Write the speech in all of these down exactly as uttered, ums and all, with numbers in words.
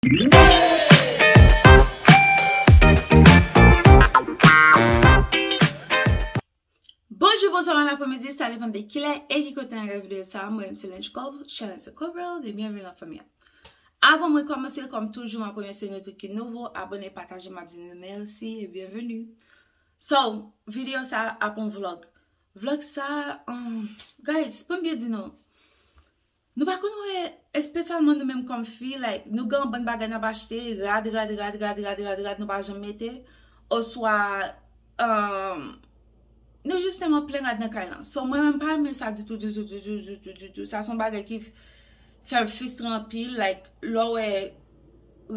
Bonjou, bonswa, bon apremidi, sa depann de kilè e ki kote n ap gade videyo sa a. Mwen se Lench Cove, channel se Cove World, e byenveni nan fanmi an. Avan mwen kòmanse, kòm toujou, m ap remèsye nou tout ki nouvo, abòne, pataje, m ap di nou mèsi e byenveni. So, videyo sa a ap yon vlog. Vlog sa a, um, guys, pou m byen di nou, nou pa konn wè, espesyalman nou menm kòm fi, like, nou gen yon bann bagay n ap achte, rad, rad, rad, rad, rad, rad, rad, nou pa janm mete, oswa, um, nou jisteman plen rad nan kay lan. So, mwen menm pa renmen sa ditou, ditou, ditou, ditou, ditou, ditou. Sa se yon bagay ki fè m fristre anpil, like, lè w wè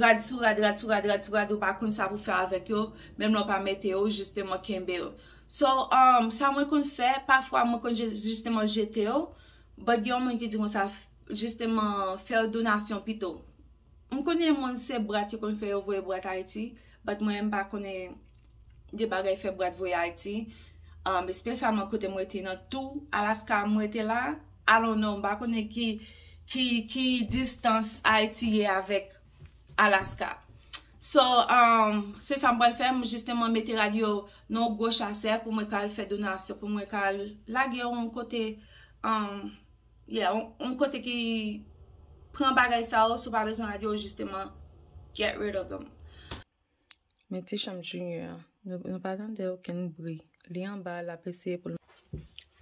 rad sou rad, rad sou rad, rad sou rad, ou pa konn sa pou fè avèk yo, menm lè w pa mete yo, jisteman kenbe yo. So, um, sa mwen konn fè, pafwa mwen konn je-, jisteman jete yo, but gen yon moun ki di konsa, f-, jisteman fè yo donasyon pito. M konnen moun se brat yo konn fè yo voye brat Ayiti, but mwen m pa konnen de bagay fè brat voye Ayiti. Um, espesyalman kote m rete nan tou Alaska m rete la, I don't know, m pa konnen ki, ki, ki distans Ayiti ye avèk Alaska. So, um, se sa m pral fè, m jisteman mete rad yo nan yon gwo chasè pou mwen ka al fè donasyon, pou mwen ka al lage yo yon kote, um, yeah, yon, yon kote ki pran bagay sa yo, si w pa bezwen rad yo, jisteman, get rid of them. Men ti chanm Junior an, nou, nou pa tande okenn bri. Li anba, l ap eseye pou l.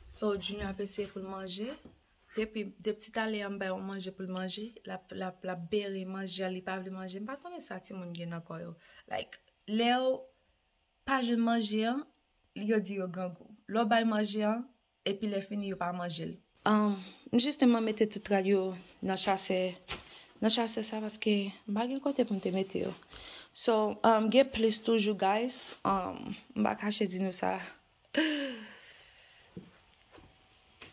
So, Junior ap eseye pou l manje. Depi, depi talè an, m bay yon manje pou l manje. L ap, l ap, l ap bere manje a, li pa vle manje. M pa konnen sa timoun gen nan kò yo. Like, lè yo pa jwenn manje an, yo di yo grangou. Lè w bay manje an, epi lè fini, yo pa manje l. Um, m jisteman mete tout rad yo nan chasè, nan chasè sa, paske m pa gen kote pou m te mete yo. So, um, gen plis toujou, guys. Um, m pa kache di nou sa.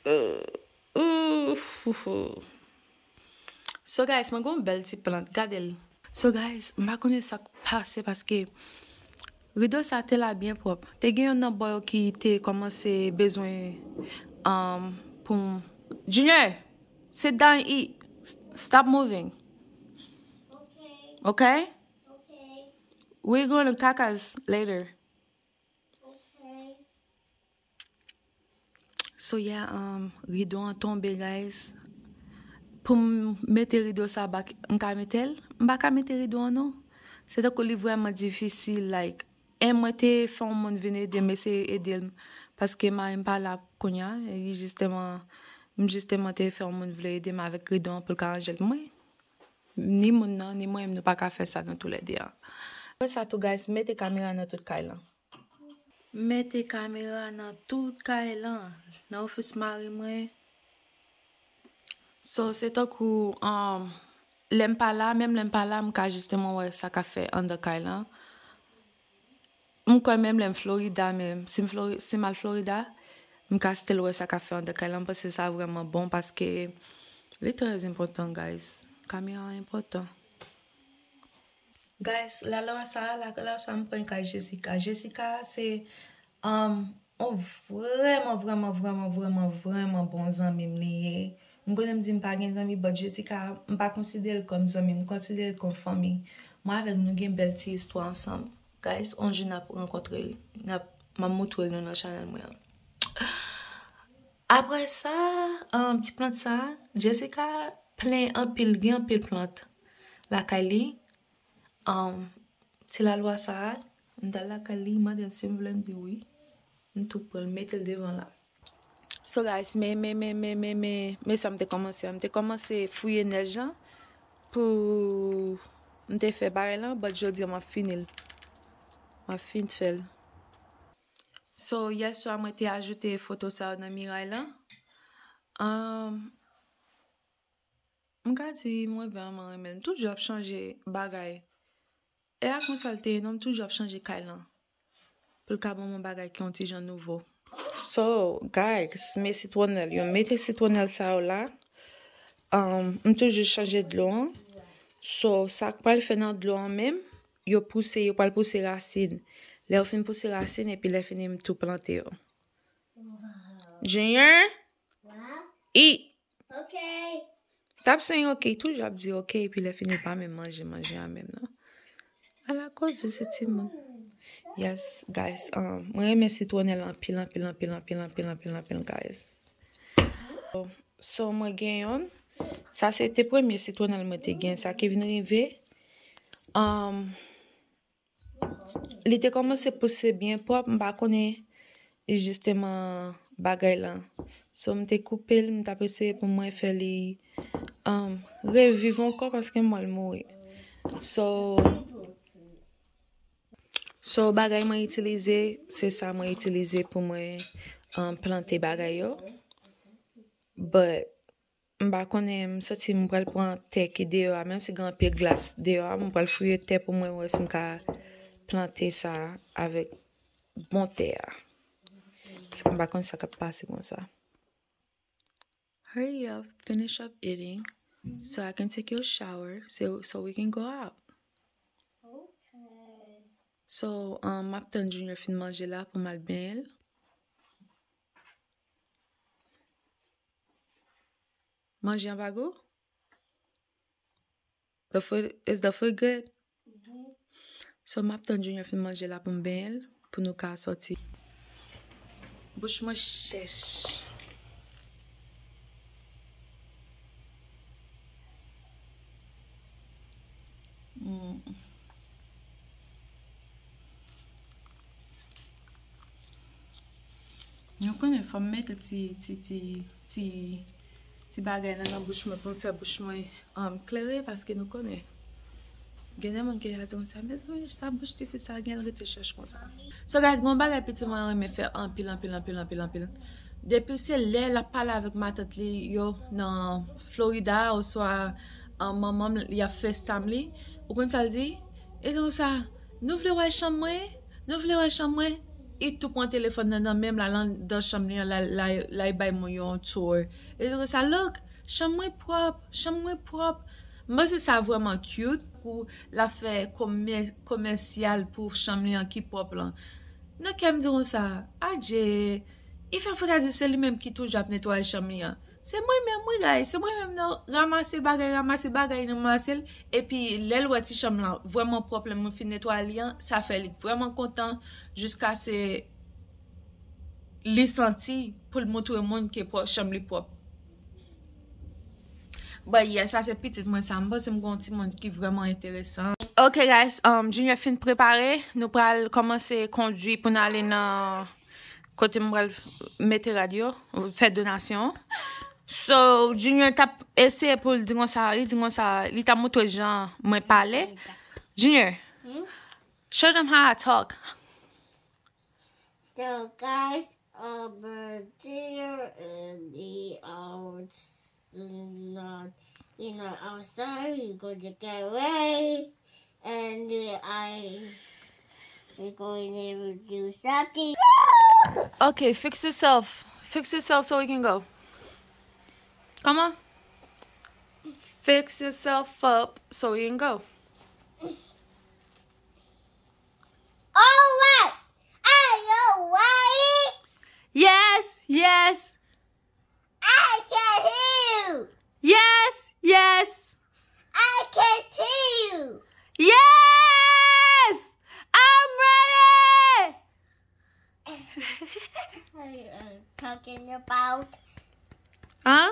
Euh, ouf, ouf, ouf. So, guys, mwen gen yon bèl ti plant. Gade l. So, guys, m pa konnen sa k pase paske rido sa te la byen pwòp. Te gen youn nan bò yo ki te kòmanse bezwen, um, pou m. Junior, sit down and eat. S-, stop moving. Okay? Okay? Okay. We gonna kakas later. Okay. So, yeah, um, rido an tonbe, guys. Pou m mete rido sa back, m ka mete l? M pa ka mete rido an, non. Se tankou li vrèman difisil, like, e mwen te fè yon moun vin ede m, eseye ede l, paske mari m pa la kounye a, e li jisteman, m jisteman te fè yon moun vle ede m avèk rido an pou l ka ranje l pou mwen. Ni moun nan, ni mwen menm, nou pa ka fè sa nou toulède an. Apre sa tou, guys, mete kamera nan tout kay lan. Mete kamera nan tout kay lan, nan ofis mari mwen. So, se tankou, um, lè m pa la, menm lè m pa la, m ka jisteman wè sa k ap fè anndan kay lan. M kwè menm lè m Florida menm, si m Flori-, si m al Florida, m ka still wè sa k ap fè anndan kay lan. M panse sa vrèman bon paske li trè enpòtan, guys. Kamera an enpòtan. Guys, lalwa sa a, la, lalwa sa a m pran kay Jessica. Jessica se, um, yon vrèman, vrèman, vrèman, vrèman, vrèman bon zanmi m li ye. M konnen m di m pa gen zanmi, but Jessica, m pa konsidere l kòm zanmi, m konsidere l kòm fanmi. Mwen avèk nou gen bèl ti istwa ansanm. Guys, yon jou n ap rankontre, n ap, m ap moutre l nou nan chanèl mwen an. Apre sa, um, ti plant sa, Jessica plen anpil, gen anpil plant lakay li. Um, ti lalwa sa a, m t al lakay li, mande m si m vle, m di wi. M tou pran l, mete l devan la. So guys, men, men, men sa m te kòmanse an. M te kòmanse fouye nèj lan pou m te fè bagay lan, but jodi a m ap fini l. M ap fin fè l. So, yèswa mwen te ajoute foto sa yo nan miray lan. Um, m ka di mwen vrèman renmen l. M toujou ap chanje bagay. E a konsa l te ye, non, m toujou ap chanje kay lan. Pou l ka ban mwen bagay ki yon ti jan nouvo. So, guys, men sitwonèl yo. Mete sitwonèl sa yo la. Um, m toujou chanje dlo an. So, sa k pral fè nan dlo an menm, yo pouse, yo pral pouse rasin. Lè yo fin pouse rasin, epi lè fini, m tou plante yo. Junior? Eat. Okay. T ap sen ok, toujou ap di ok, epi lè fini pa menm manje, manje a menm non. Ala koze se timoun. Yes, guys, um, mwen renmen sitwonèl anpil, anpil, anpil, guys. So, mwen gen yonn. Sa se te premye sitwonèl mwen te gen. Sa ki vin rive, um, li te kòmanse pouse byen pwòp, m pa konnen jisteman bagay lan. So, m te koupe l, m t ap eseye pou mwen fè li, um, reviv ankò paske m wè l mouri. So, so, bagay mwen itilize, se sa mwen itilize pou mwen, um, plante bagay yo. But, m pa konnen, m santi m pral pran tè ki deyò a, menm si gen anpil glas deyò a, m pral fouye tè pou mwen wè si m ka plante sa avèk bon tè a. Paske m pa konn sa k ap pase konsa. Hurry up, finish up eating, so I can take your shower, so, so we can go out. So, um, m ap tann Junior fin manje la pou m al benyen l. Manje an pa gou? The food, is the food good? So, m ap tann Junior fin manje la pou m benyen l, pou nou ka sòti. Bouch mwen chèch. Mm. Nou konnen fò m mete ti, ti, ti, ti, ti bagay lan nan bouch mwen pou m fè bouch mwen, um, klere, paske nou konnen. Gen de moun ki ap di konsa, mezanmi, sa bouch tifi sa gen l rete chèch konsa. So, guys, gen yon bagay pitit mwen renmen fè anpil, anpil, anpil, anpil, anpil. Depi se lè l ap pale avèk matant li yo nan Florida, oswa, um, manman l, y ap FaceTime li, ou konn sa l di? E di konsa, nou vle wè chanm mwen? Nou vle wè chanm mwen? Li tou pran telefòn nan nan men l, al anndan chanm li an, la, la, la, li bay moun yo yon tour. Li di konsa, look, chanm mwen pwòp, chanm mwen pwòp. M panse sa vrèman cute pou l ap fè komè-, komèsyal pou chanm li an ki pwòp lan. Nan kè m di konsa, adje, li fè fouta di se li menm ki toujou ap netwaye chanm li an. Se mwen menm, wi, guys. Se mwen menm nan ranmase bagay, ranmase bagay, ranmase l. Epi, lè l wè ti chanm lan vrèman pwòp, lè mwen fin netwaye li an, sa fè li vrèman kontan, jiskaske li santi pou l montre moun ke pwò-, chanm li pwòp. But yeah, sa se pitit mwen sa. M panse m gen yon timoun ki vrèman enteresan. Ok, guys, um, Junior fin prepare. Nou pral kòmanse kondui pou n ale nan kote m pral mete rad yo, fè donasyon. So, Junior t ap eseye pou l di konsa, li di konsa, li t ap montre jan mwen pale. Junior, hmm? Show them how I talk. So, guys, um, uh, Junior and the, um, not, you know, outside, we go to get ready, and we, I, we going to do something. Okay, fix yourself. Fix yourself so we can go. Come on. Fix yourself up so we can go. Alright. Are you ready? Yes, yes. I can hear you. Yes, yes. I can see you. Yes! I'm ready! What are you, uh, talking about? Huh?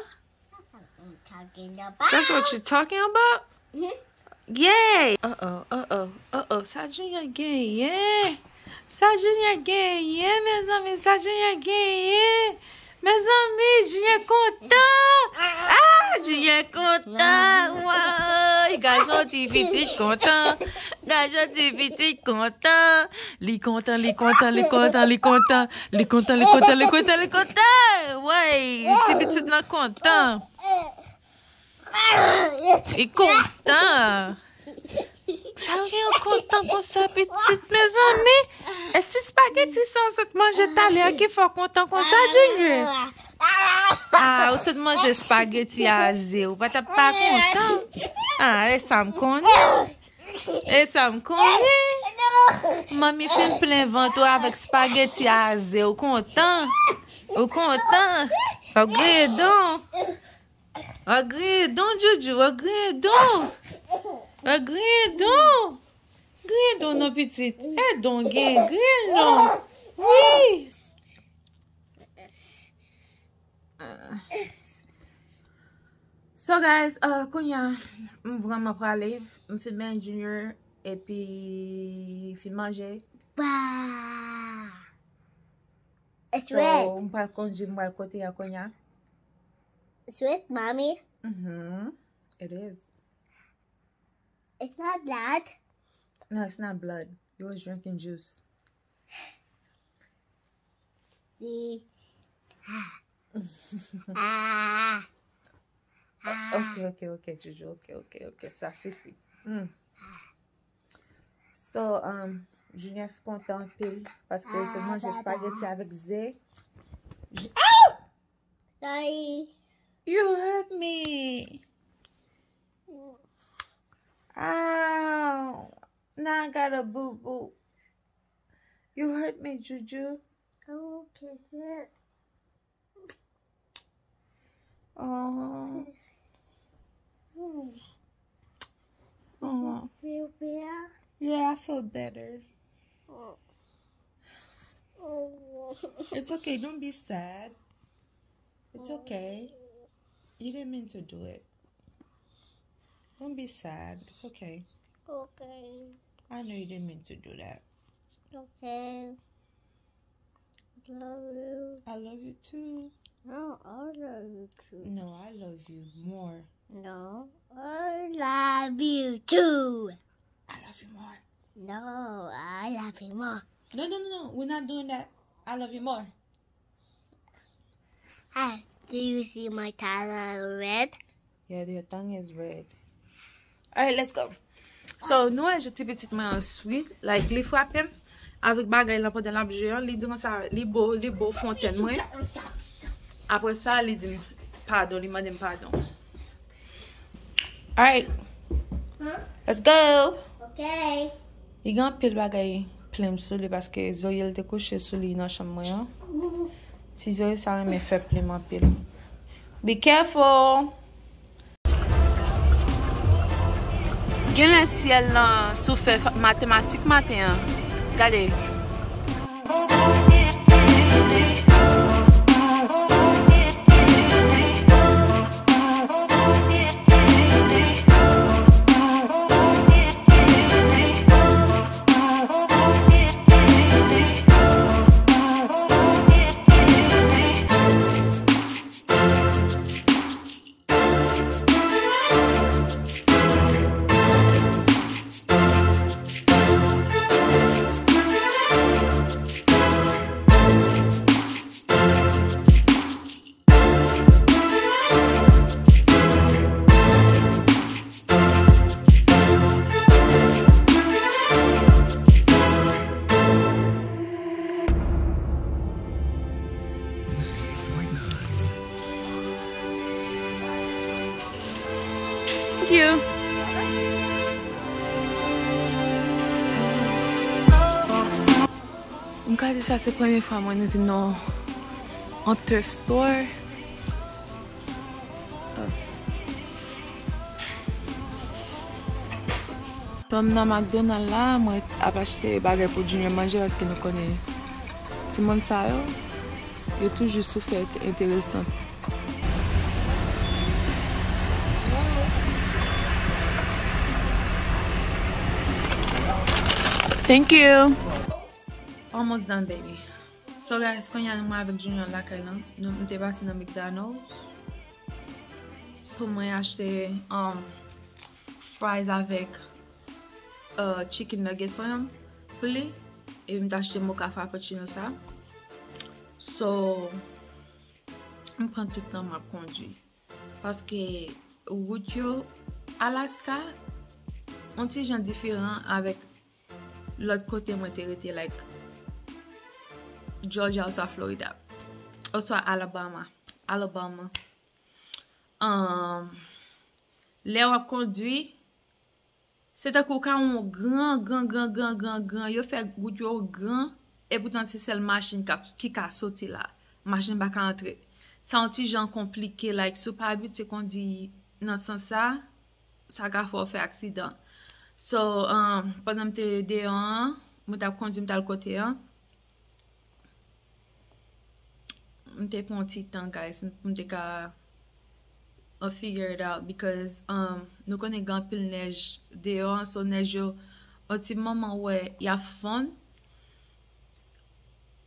That's what I'm talking about. That's what you're talking about? Mm-hmm. Yay! Uh-oh, uh-oh, uh-oh. Sa Junior genyen? Sa Junior genyen, mezanmi? Sa Junior genyen? Mezanmi, Junior kontan! Ah, Junior kontan! Woy! Gad yon ti pitit kontan! Gad yon ti pitit kontan! Li kontan, li kontan, li kontan, li kontan! Li kontan, li kontan, li kontan, li kontan! Woy! Ti pitit lan kontan! Li kontan. Sa w gen w kontan konsa, pitit, mezanmi? E ti spageti sa w sot manje talè a ki fè w kontan konsa, Junior? Ah, ou sot manje spageti a ze, ou pa t ap pa kontan? Ah, e sa m konnen. E sa m konnen. Manmi fin plen vant ou avèk spageti a ze, ou kontan? Ou kontan? Fòk griye don. Wa griyen don, Joujou, wa griyen don. Wa griyen don. Griyen don non, pitit. E don gen, griyen non. Wi. So guys, uh, kounye a, m vrèman prale. M fin benyen Junior epi fin manje. Wow. It's So, red. M pral kondui, m pral kote a kounye a. It's red, Mommy. Mm-hmm. It is. It's not blood. No, it's not blood. You was drinking juice. The, ah. Ah. Ah. Ok, ok, ok, Joujou. Ok, ok, ok. Sa sifi. Hmm. So, um, Junior kontan anpil paske se manje spaghetti avèk ze. Ju- Sorry. You hurt me. Ow. Now I got a boo boo. You hurt me, Joujou. Oh, kiss it. Oh. Hmm. Oh. Does it feel better? Yeah, I feel better. Oh. Oh. It's okay, don't be sad. It's okay. You didn't mean to do it. Don't be sad. It's okay. Okay. I know you didn't mean to do that. Okay. Love you. I love you too. No, I love you too. No, I love you more. No, I love you too. I love you more. No, I love you more. No, no, no, no. We're not doing that. I love you more. Hi, do you see my tongue red? Yeah, your tongue is red. Alright, let's go. So, nou wè je ti pitit mwen an sweet, like, li frape m avèk bagay lan pandan l ap jwe an, li di konsa, li bo, li bo fontèn mwen. Apre sa, li di m padon, li mande m padon. Alright. Huh? Let's go. Okay. Li gen anpil bagay plim sou li paske zoye l te kouche sou li nan chanm mwen an. Ti zoye sa renmen fè plim anpil. Be careful. Genlè syèl lan soufè matematik maten an. Gade. Thank you. M ka di sa se premye fwa mwen vin nan yon thrift store. Kòm nan McDonald la, mwen ap achte bagay pou Junior manje paske nou konnen timoun sa yo, yo toujou sou fè enteresan. Thank you. Almost done, baby. So guys, kounye a mwen avèk Junior lakay lan. Nou, m te pase nan McDonald's pou mwen achte, um, fries avèk, uh, chicken nugget pou li. Epi m t achte mocha frappuccino sa. So, m pran tout tan m ap kondui. Paske wout yo Alaska, yon ti jan diferan avèk lòt kote mwen te rete, like, Georgia oswa Florida, oswa Alabama, Alabama. Um, lè w ap kondui, se tankou w ka yon gran, gran, gran, gran, gran, gran, yo fè wout yo gran, epoutan se sèl machin k ap, ki ka soti la. Machin pa ka antre. sa yon ti jan konplike, like, si w pa abitye kondi nan sans sa, sa ka fè w fè aksidan. So, um, pandan m te deyò an, mwen t ap kondi, m t al kote an. M te pran yon ti tan, guys, pou m te ka, uh, figure it out because, um, nou konnen gen anpil nèj deyò an, so nèj yo, yon ti moman w wè y ap fonn,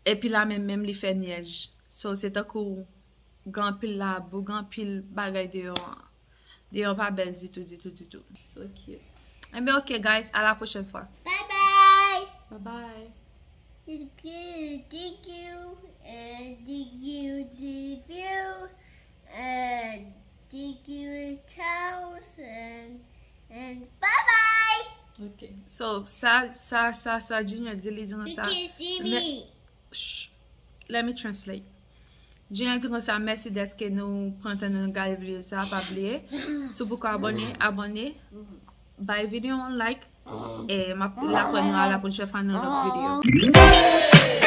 epi la menm, menm li fè nèj. So, se tankou gen anpil labou, gen anpil bagay deyò an. Deyò pa bèl ditou, ditou, ditou. So cute. Enben, ok, guys, à la prochaine fois. Bye bye. Bye bye. Thank you, thank you, and thank you, thank you, and thank you, Charles, and, and bye bye. Ok. So, sa, sa, sa, sa Junior di, li di nou sa. You can see me. Shh. Let me translate. Junior di konsa, mèsi dèske nou pran tan nou gade videyo sa, pa bliye. Si w poko abòne, abòne. Bay videyo an like. E m ap la pran nou a la pwochèn fwa nan lòt videyo.